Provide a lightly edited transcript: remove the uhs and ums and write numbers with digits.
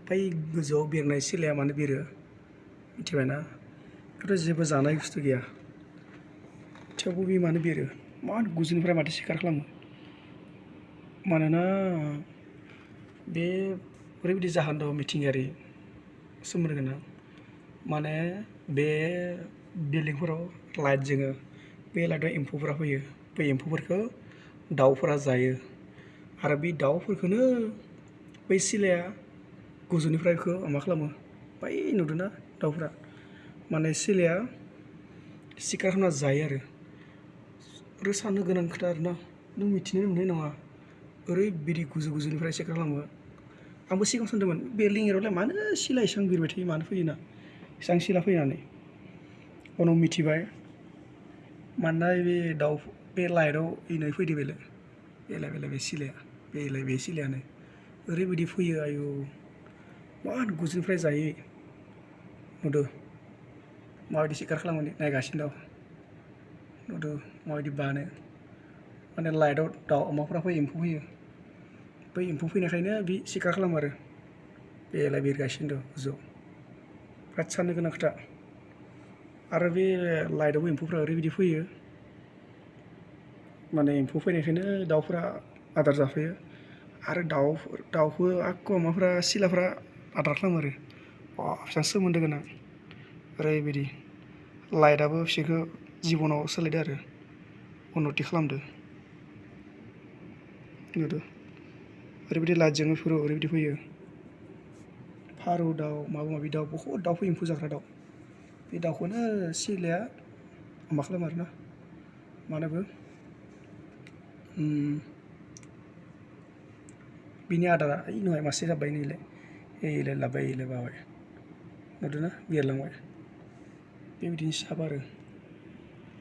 बै गोजौआव बिरनाय सिलाया मानो बिरो मिथिबायना? बेथ' जेबो जानाय बुस्थु गैया, थेवबो बे मानो बिरो? मान गुजुनिफ्राय माथो सिखार खालामो? मानोना बे ओरैबायदि जाहोन दं मिथिंगायारि सोमोन्दो गोनां, माने बे बिल्डिंफोराव लाइट जोङो, बे लाइटआव एम्फौफोरा फैयो, बे एम्फौफोरखौ दाउफोरा जायो आरो बे दाउफोरखौनो बै सिलाया गोजौनिफ्राय मा खालामो? बै नुदोंना दाउफ्रा माने सिलाया सिखार खालामना जायो आरो साननो गोनां खोथा आरोना, नों मिथिनो मोननाय नङा ओरैबायदि गोजौनिफ्राय सिखार खालामो। आंबो सिगाङाव सानदोंमोन बे लिङेरावलाय मानो सिला इसां बिरबाय थायो, मानो फैयोना इसां सिला फैनानै, उनाव मिथिबाय मानोना बे दाउ बे लाइटआव इनै फैदो बेलाय बे सिलाया, बे सिलायानो ओरैबायदि फैयो आयु मान गोजौनिफ्राय जायो, नुदो माबायदि सिखार खालामो नायगासिनो दं, नुदो माबायदि बानो, माने लाइटआव दाउ अमाफोरा फैयो, एम्फौ फैयो, बै एम्फौ फैनायखायनो बे सिखार खालामो आरो बेलाय बिरगासिनो दं गोजौआव। बिराद साननो गोनां खोथा। आरो बे लाइटआवबो एम्फौफ्रा ओरैबायदि फैयो, माने एम्फौ फैनायखायनो दाउफोरा आदार जाफैयो आरो दाउखौ आक्क अमाफ्रा सिलाफ्रा आदार खालामो आरो बेसेबां सोमोन्दो गोनां। ओरैबायदि लाइटआबो बिसोरखौ जिबनाव सोलायदो आरो उन्नति खालामदो, नुदो ओरैबायदि लाइटजों बेफोरो ओरैबायदि फैयो। फारौ दाउ माबा माबि दाउ बहुद दाउ फैयो, एम्फौ जाग्रा दाउ, बे दाउखौनो सिलाया मा खालामो आरोना, मानोबो बिनि आदारा ओइ न'आ मासे जाबाय नैलाय लाबबाय बाबाय, नुदोंना बिरलांबाय, बेबायदिनो साबो आरो